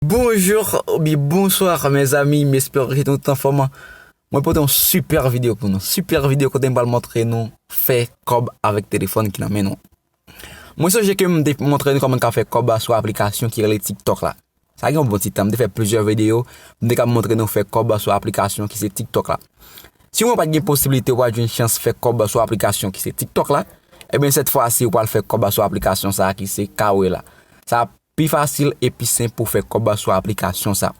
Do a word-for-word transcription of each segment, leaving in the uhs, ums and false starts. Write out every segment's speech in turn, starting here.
Bonjou oubyen bonswa, mezanmi, m espere ke nou tout anfòm. Mwen pote yon sipè videyo pou nou. Sipè videyo kote m pral montre nou fè kòb avèk telefòn ki nan men nou. Mwen sonje ke m te montre nou kòman n ka fè kòb sou aplikasyon ki rele TikTok la. Sa gen yon bon ti tan, m te fè plizyè videyo, m te ka montre nou fè kòb sou aplikasyon ki se TikTok la. Si w pa t gen posiblite, w pa t jwenn chans fè kòb sou aplikasyon ki se TikTok la, ebyen, sèt fwa si w pral fè kòb sou aplikasyon sa a ki se Kawe la. Sa pi fasil e pi senp pou fè kòb sou aplikasyon sa.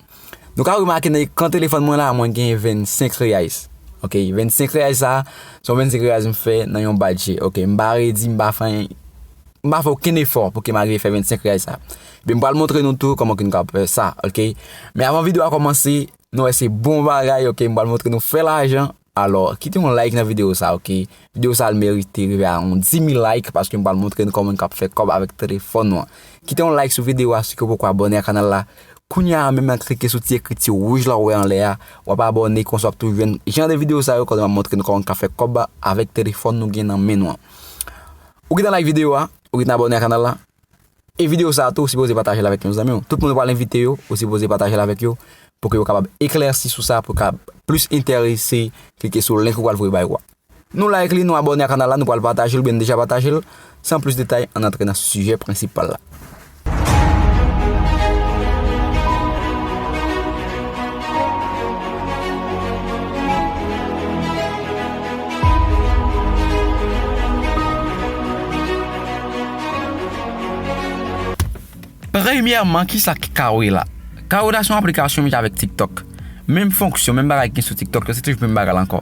Nou ka remake nan ekran telefòn mwen la, mwen gen vennsenk reais. Ok, vennsenk reais sa, se yon vennsenk reais m fè nan yon badje. Ok, m pa redi, m pa fè, m pa fè okenn efò pou ke m arive fè vennsenk reais sa. Epi m pral montre nou tou kòman ke nou ka fè sa, ok? Men avan videyo a kòmanse, nou wè se bon bagay, ok? M pral montre nou fè lajan. Alò, kite yon like nan videyo sa, ok? Videyo sa a merite rive a yon dis mil like paske m pral montre nou kòman n ka fè kòb avèk telefòn nou an. Kite yon like sou videyo a si ke w poko abòne a kanal la. Kounye a menm nan klike sou ti ekriti wouj la w wè anlè a, w ap abòne, konsa w ap toujou jwenn jan de videyo sa yo kote m ap montre nou kòman n ka fè kòb avèk telefòn nou gen nan men nou an. Ou gentan like videyo a, ou gentan abòne a kanal la. E videyo sa a tou, ou sipoze pataje l avèk yon zanmi w. Tout moun ou pral envite yo, ou sipoze pataje l avèk yo pou ke yo kapab eklèsi sou sa, pou yo kapab plis enterese, klike sou link ou pral voye ba yo a. Nou like li, nou abòne a kanal la, nou pral pataje l oubyen n deja pataje l. San plis detay, ann antre nan sijè prensipal la. Premyèman, kisa ki Kawe la? Kawe la se yon aplikasyon menm jan avèk TikTok. Menm fonksyon, menm bagay ki gen sou TikTok yo, se toujou menm bagay la ankò.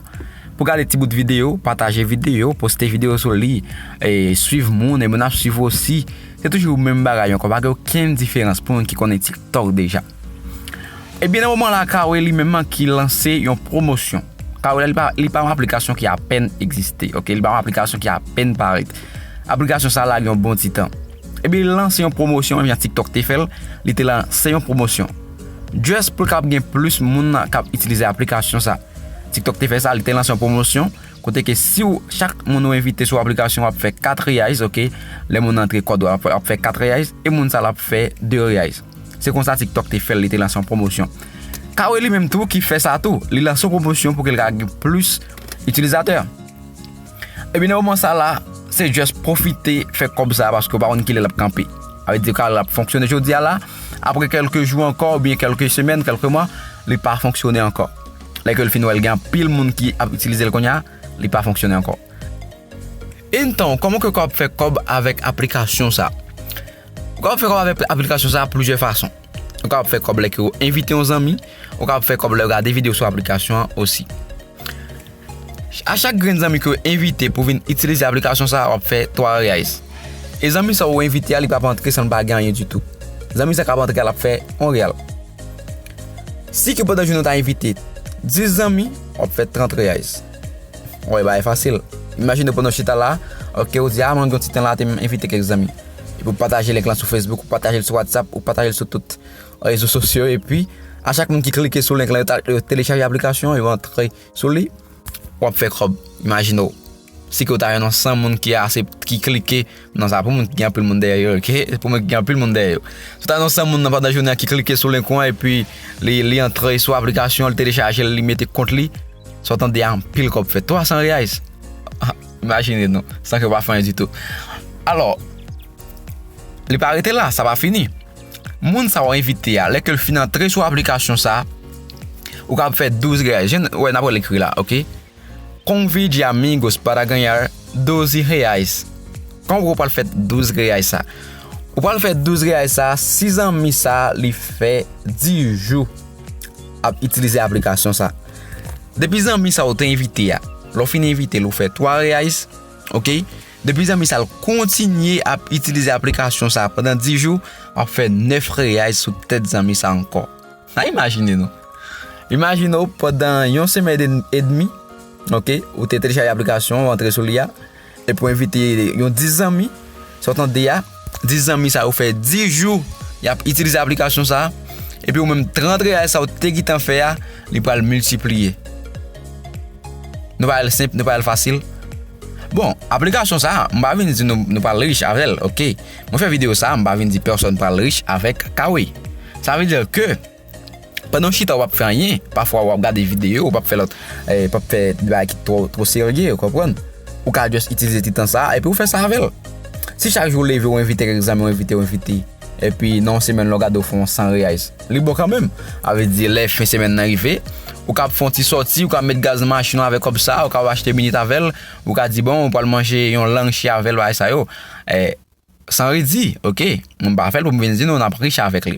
Pou gade ti bout videyo, pataje videyo, poste videyo sou li, e swiv moun, e moun ap swiv ou osi. Se toujou menm bagay ankò, pa gen okenn diferans pou moun ki konnen TikTok deja. Ebyen, nan moman la, Kawe li menm ki lanse yon pwomosyon. Kawe la, li pa, li pa yon aplikasyon ki apèn egziste, ok? Li pa yon aplikasyon ki apèn parèt. Aplikasyon sa lage yon bon ti tan. Ebyen, li lanse yon pwomosyon, menm jan TikTok te fè l, li te lanse yon pwomosyon. Just pou l kab gen plis moun k ap itilize aplikasyon sa. TikTok te fè sa, li te lanse yon pwomosyon, kote ke si w, chak moun ou envite sou aplikasyon, w ap fè kat reais, ok? Lè moun antre kòd ou, w ap, w ap fè kat reais, e moun sa l ap fè de reais. Se konsa TikTok te fè l, li te lanse yon pwomosyon. Kawe li menm tou ki fè sa tou, li lanse yon pwomosyon pou ke l ka gen plis itilizatè. Epi nan moman sa la, se just pwofite fè kòb sa paske w pa konn kilè l ap kanpe. Sa vle di Kawe l ap fonksyone jodi a la, apre kèlke jou ankò oubyen kèlke semèn, kèlke mwa, li pa fonksyone ankò. Lè ke l fin wè l gen anpil moun ki ap itilize l kounye a, li pa fonksyone ankò. Antan, kòman ke w kapab fè kòb avèk aplikasyon sa? Ou kapab fè kòb avèk aplikasyon sa plizyè fason. Ou kapab fè kòb lè ke w envite yon zanmi, ou kapab fè kòb lè w gade videyo sou aplikasyon an osi. A chak grenn zanmi ke w envite pou vin itilize aplikasyon sa, w ap fè twa reais. E zanmi sa w envite a, li p ap antre san l pa gen anyen ditou. Zanmi sa k ap antre a, l ap fè yon real. Si ke pandan jounen w ta envite dis zanmi, w ap fè trant reais. Ou wè, bagay fasil. Imajine w pandan w chita la, ok, ou di, a, mwen gen yon ti tan la, te m envite kèk zanmi. Epi w pataje link lan sou Facebook, ou pataje l sou WhatsApp, ou pataje l sou tout rezo sosyo, epi a chak moun ki klike sou link lan, yo ta, yo telechaje aplikasyon, yo antre sou li, w ap fè kòb. Imajine w. Si ke w ta jwenn yon san moun ki asept-, ki klike, non, sa pou moun ki gen anpil moun dèyè yo, ok? Pou moun ki gen anpil moun dèyè yo. Si w ta jwenn yon san moun nan pandan jounen an ki klike sou link ou an, epi li, li antre sou aplikasyon, li telechaje l, li mete kont li, sa w tande a anpil kòb fèt. Twa san reais. Imajine nou, san ke w pa fè anyen ditou. Alò, li pa rete la, sa pa fini. Moun sa w envite a, lè ke l fin antre sou aplikasyon sa, ou kapab fè douz reais. Jan w wè, n ap rele ekri la, ok? Convide amigos para ganhar doze reais. Kòman ou pral fè douz reais sa? Ou pral fè douz reais sa, si zanmi sa, li fè dis jou ap itilize aplikasyon sa. Depi zanmi sa ou te envite a, lè w fin envite l, ou fè twa reais, ok? Depi zanmi sa, l kontinye ap itilize aplikasyon sa pandan dis jou, w ap fè nèf reais sou tèt zanmi sa ankò. A, imajine nou. Imajine w pandan yon semèn ed-, edmi, ok, ou te telechaje aplikasyon, ou antre sou li a, epi w envite yon dis zanmi, sa w tande a, dis zanmi sa yo fè dis jou y ap itilize aplikasyon sa, epi ou menm trant reais sa w te gentan fè a, li pral miltipliye. Nou pa wè l senp, nou pa wè l fasil. Bon, aplikasyon sa, m pa vin di nou, nou pral rich avè l, ok? Mwen fè videyo sa, m pa vin di pèsòn pral rich avèk Kawe. Sa vle di ke pandan w chita, w p ap fè anyen, pafwa w ap gade videyo, w p ap fè lòt, eh, p ap fè de bagay ki twò, twò serye, ou konprann? Ou ka just itilize ti tan sa a, epi w fè sa avè l. Si chak jou w leve, w envite kèk zanmi, w envite, w envite, epi nan yon semèn, lè w gade, w fè yon san reyais, li bon kanmenm. A vle di, lè fen semèn nan rive, ou ka fè yon ti sòti, ou ka met gaz nan machin ou avèk kòb sa, ou ka achte minit avè l, ou ka di, bon, ou pral manje yon lang chi avè l, bagay sa yo. Eh, san redi, oke? Mwen pa fè l pou m vin di nou, n ap rich avèk li.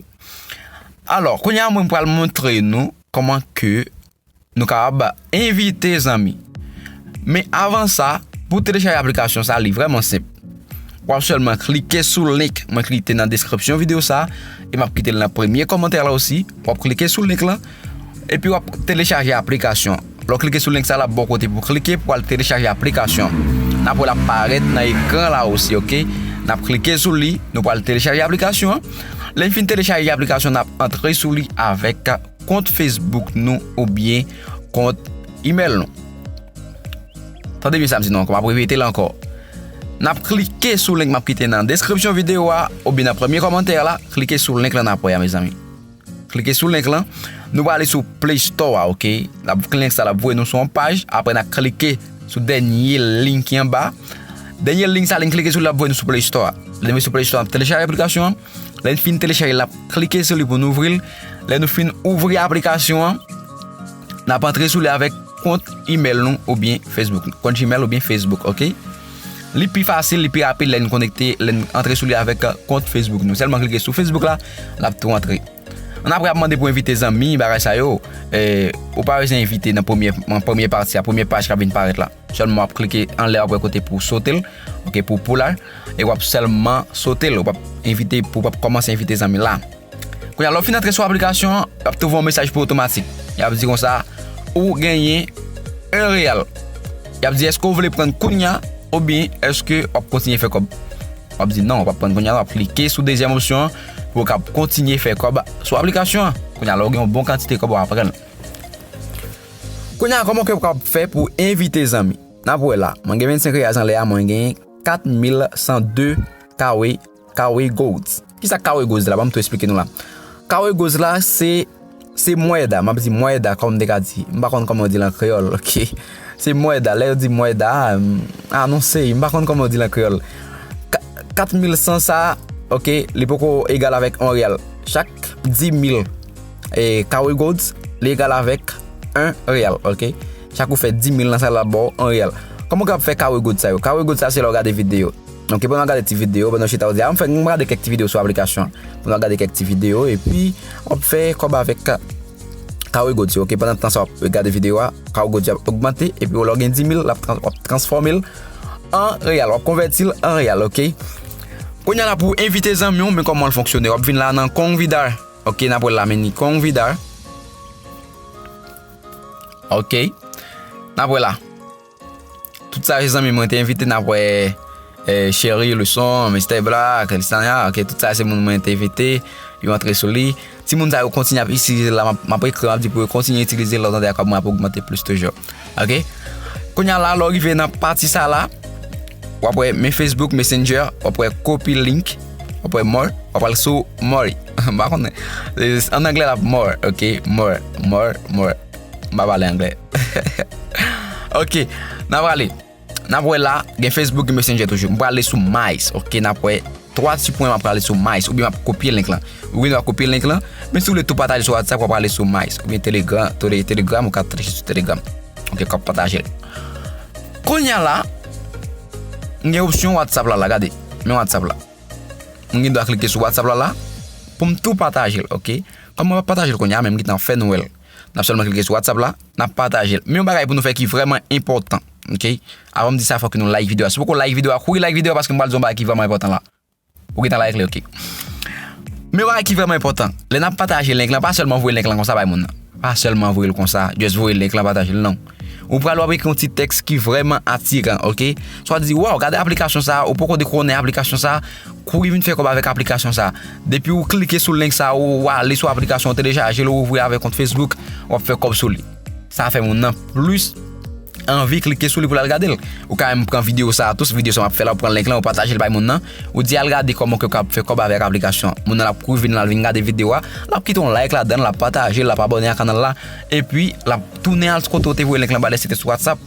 Alò, kounye a, mwen pral montre nou kòman ke nou kapab envite zanmi. Men avan sa, pou telechaje aplikasyon sa, li vrèman senp. W ap sèlman klike sou link mwen kite nan deskripsyon videyo sa, e m ap kite l nan premye kòmantè la osi. W ap klike sou link lan, epi w ap telechaje aplikasyon. Lè w klike sou link sa, l ap ba w kote pou w klike pou w al telechaje aplikasyon. N ap wè l ap parèt nan ekran la osi, oke? N ap klike sou li, nou pral telechaje aplikasyon an. Lè n fin telechaje aplikasyon, n ap antre sou li avèk kont Facebook nou oubyen kont email nou. Tande byen sa m di nou ankò, m ap repete l ankò. N ap klike sou link m ap kite nan deskripsyon videyo a oubyen nan premye kòmantè la, klike sou link lan n ap wè a, mezanmi. Klike sou link lan, nou prale sou Play Store a, oke? L ap, link sa l ap voye nou sou yon paj, apre n ap klike sou dènye link ki anba. Dènye link sa, lè n klike sou li, l ap voye nou sou Play Store a. Lè n rive sou Play Store, n ap telechaje aplikasyon an. Lè n fin telechaje l, n ap klike sou li pou n ouvri l. Lè nou fin ouvri aplikasyon an, n ap antre sou li avèk kont email nou oubyen Facebook. Kont Gmail oubyen Facebook, oke? Li pi fasil, li pi rapid lè n konekte, lè n antre sou li avèk kont Facebook nou. Sèlman klike sou Facebook la, l ap tou antre. Annapre, ap mande pou envite zanmi, bagay sa yo. Eh, ou pa bezwen envite nan premye, nan premye pati a, premye paj k ap vin parèt la. Sèlman w ap klike anlè, w ap wè kote pou w sote l, oke, pou w pull out, e w ap sèlman sote l, w p ap envite, pou w p ap kòmanse envite zanmi la. Kounye a, lè w fin antre sou aplikasyon an, y ap tou voye yon mesaj pou otomatik. Y ap di konsa, ou genyen en reyal. Y ap di, èske w vle pran l kounye a, oubyen èske w ap kontinye fè kòb? W ap di non, w p ap pran l kounye a, w ap klike sou dezyèm opsyon an pou w kab kontinye fè kòb sou aplikasyon an. Kounye a, lè w gen yon bon kantite kòb, w a pran l. Kounye a, kòman ke w kab fè pou w envite zanmi? N ap wè la. Mwen gen vennsenk reyal anlè a, mwen gen kat mil san de Kawe, Kawe Gold. Kisa Kawe Gold la? Ban m tou esplike nou la. Kawe Gold la, se, se mwèda. M ap di mwèda, kòm m te ka di. M pa konn kòman yo di l an kreyòl, oke? Se mwèda. Lè yo di mwèda, m, a non, se, m pa konn kòman yo di l an kreyòl. Ka-, kat mil san sa, oke, li poko egal avèk yon reyal. Chak dis mil, e, Kawe Gold, li egal avèk en reyal, oke? Chak ou fè dis mil nan sa, l ap ba w en reyal. Kòman w kab fè Kawe Gold sa yo? Kawe Gold sa, se lè w gade videyo. Oke, pandan w gade ti videyo, pandan w chita, w di, a, m fè, m gade kèk ti videyo sou aplikasyon an. Pandan w gade kèk ti videyo, epi w ap fè kòb avèk Kawe Gold yo, oke? Pandan tan sa w ap gade videyo a, Kawe Gold yo ap ogmante, epi lè w gen dis mil, l ap tran-, w ap transfòme l an reyal, w ap konvèti l an reyal, oke? Kounye a la pou w envite zanmi w, men kòman l fonksyone? W ap vin la nan Convidar, oke? N ap wè l la, men ni Convidar. Oke. N ap wè la. Tout sa se zanmi mwen te envite, n ap wè, eh, Cheri Luson, Mister Black, Elstania, oke, tout sa se moun mwen te envite, yo antre sou li. Timoun sa yo kontinye ap itilize l la, m ap, m ap ekri, m ap di pou yo kontinye itilize l, lè w tande a kòb mwen ap ogmante plis toujou. Oke? Kounye a la, lè w rive nan pati sa la, w ap wè men Facebook, Messenger, w ap wè copy link, w ap wè more, w ap al sou more. M pa konnen. An anglè l ap more, oke? More, more, more. M pa pale anglè. Oke, n ap prale. N ap wè la, gen Facebook, gen Messenger toujou. M prale sou Mais, oke, n ap wè twa ti pwen, m ap prale sou Mais, oubyen m ap kopye link lan. Oubyen w ap kopye link lan, men si w vle tou pataje sou WhatsApp, w ap prale sou Mais, oubyen Telegram, Tele-, Telegram, ou ka trèche sou Telegram. Oke, k ap pataje l. Kounye a la, m gen opsyon WhatsApp la, la, gade. Men WhatsApp la. M gen dwa klike sou WhatsApp la, la, pou m tou pataje l, oke? Kòm mwen p ap pataje l kounye a, men m gentan fè nou wè l. N ap sèlman klike sou WhatsApp la, n ap pataje l. Men yon bagay pou nou fè ki vrèman enpòtan, oke? Avan m di sa, fòk nou like videyo a. Si w poko like videyo a, kouri like videyo a paske m pral di yon bagay ki vrèman enpòtan la. Ou gentan like li, oke? Men yon bagay ki vrèman enpòtan, lè n ap pataje link lan, pa sèlman voye link lan konsa bay moun nan. Pa sèlman voye l konsa, just voye link lan, pataje l, non. Ou pral w ap ekri yon ti tèks ki vrèman atiran, oke? Swa di, waw, gade aplikasyon sa a, ou poko dekonnen aplikasyon sa a, kouri vin fè kòb avèk aplikasyon sa a. Depi ou klike sou link sa a, ou, ou ale sou aplikasyon, ou telechaje l, ou ouvri avèk kont Facebook, w ap fè kòb sou li. Sa fè moun nan plis anvi klike sou li pou l al gade l. Ou ka menm pran videyo sa a tou, videyo sa m ap fè la, ou pran link lan, ou pataje l bay moun nan, ou di al gade kòman ke w ka fè kòb avèk aplikasyon an. Moun nan l ap kouri vin la, l vin gade videyo a, l ap kite yon like ladan l, l ap pataje l, l ap abòne a kanal la, epi l ap tounen al kote w te voye link lan ba l, si se te sou WhatsApp,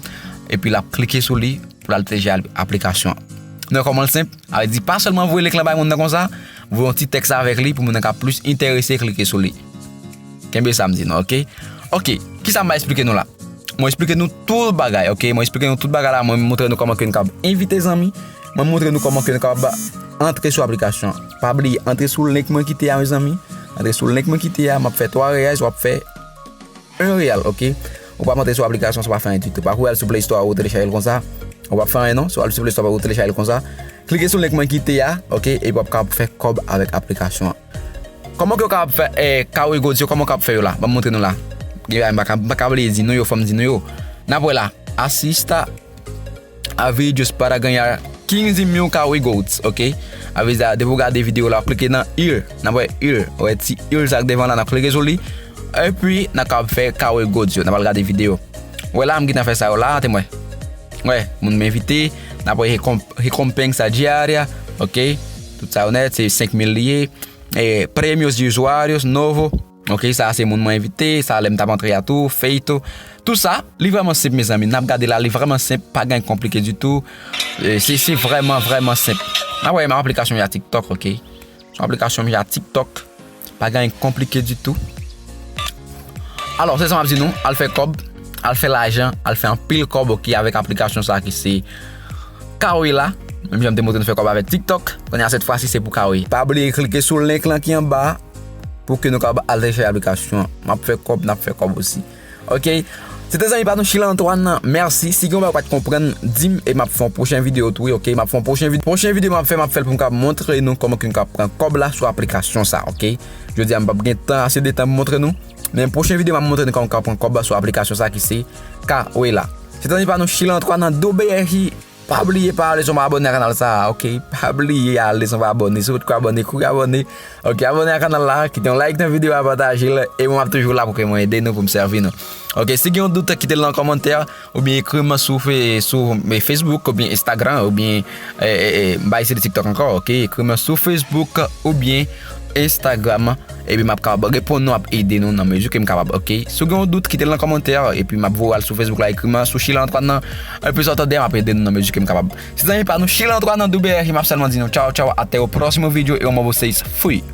epi l ap klike sou li pou l al telechaje aplikasyon an. Nou wè kòman l senp? Sa vle di pa sèlman voye link lan bay moun nan konsa, voye yon ti tèks avèk li pou moun nan ka plis enterese klike sou li. Kenbe sa m di nou, oke? Oke, kisa m va eksplike nou la? Mwen eksplike nou tout bagay, oke? Mwen eksplike nou tout bagay la, mwen montre nou kòman ke nou kab envite zanmi, mwen montre nou kòman ke nou kab antre sou aplikasyon an. Pa bliye, antre sou link mwen kite a, mezanmi. Antre sou link mwen kite a, m ap fè twa reyèl, w ap fè en reyèl, oke? Ou p ap antre sou aplikasyon, sa pa fè anyen ditou. Pa kouri al sou Play Store, ou telechaje l konsa. Ou p ap fè anyen non, si w al sou Play Store, ou telechaje l konsa. Klike sou link mwen kite a, oke? Epi w ap kapab fè kòb avèk aplikasyon an. Kòman ke w kapab fè eh, Kawe Gold yo, kòman w kapab fè yo la? Ban m montre nou la. Gen bagay m pa ka, m pa ka bliye di nou yo, fò m di nou yo. N ap wè la, asista a vídeos para ganhar quinze mil Kawe Golds, oke? Sa vle di depi w gade videyo la, w klike nan here, n ap wè here, w wè ti here sa k devan la, n ap klike sou li, epi n ap kapab fè Kawe Golds yo, n ap al gade videyo. Wè la, m gentan fè sa yo la, te m wè. Wè, moun m envite, n ap wè recom-, recompensa diária, oke? Tout sa yo nèt, se senk mil li ye. Eh, premios de usuários novo, oke, sa se moun mwen envite, sa lè m t ap antre a tou, feito. Tout sa, li vrèman senp, mezanmi. N ap gade la, li vrèman senp, pa gen anyen konplike ditou. Eh, se, se vrèman, vrèman senp. N ap wè, m ap aplikasyon ya TikTok, oke? Se yon aplikasyon ya TikTok, pa gen anyen konplike ditou. Alò, se sa m ap di nou, al fè kòb, al fè lajan, al fè anpil kòb, oke, avèk aplikasyon sa ki se Kawe la. Menm jan m te montre nou fè kòb avèk TikTok, kounye a sèt fwa si se pou Kawe. Pa bliye klike sou link lan ki anba pou ke nou kapab al telechaje aplikasyon an. M ap fè kòb, n ap fè kòb osi. Oke? Se te zanmi pa nou Sheila Antoine, mèsi. Si gen yon bagay ou pa t konprann, di m e m ap fè yon pwochen videyo tou, wi, oke? M ap fè yon pwochen videyo. Pwochen videyo m ap fè, m ap fè l pou m kapab montre nou kòman ke nou kapab pran kòb la sou aplikasyon sa, oke? Jodi a, m p ap gen tan, ase de tan pou montre nou. Men pwochen videyo, m ap montre nou kòman pran kòb sou aplikasyon sa ki se Kawe la. Se te zanmi pa nou Sheila Antoine nan Dobeyehi. Pa bliye pa ale son abòne a kanal sa, oke? Pa bliye ale son abòne. Si w potko abòne, kouri abòne. Oke, abòne a kanal la, kite yon like nan videyo a, pataje l. E mwen, m ap toujou la pou ke mwen ede nou, pou m sèvi nou. Oke, si gen yon dout, kite l nan kòmantè, oubyen ekri m sou fe-, sou, eh, Facebook, oubyen Instagram, oubyen, eh, eh, eh, m pa isi de TikTok ankò, oke? Ekri m sou Facebook, oubyen Instagram. Epi m ap kapab reponn nou, ap ede nou nan mezi ke m kapab, oke? Si w gen yon dout, kite l nan kòmantè, epi m ap voye al sou Facebook la, ekri m sou Sheila Antoine nan. Epi sa w tande, m ap ede nou nan mezi ke m kapab. Se zanmi pa nou Sheila Antoine nan Dobeyehi, m ap sèlman di nou tchao, tchao, até o próximo vídeo e um a vocês. Fui!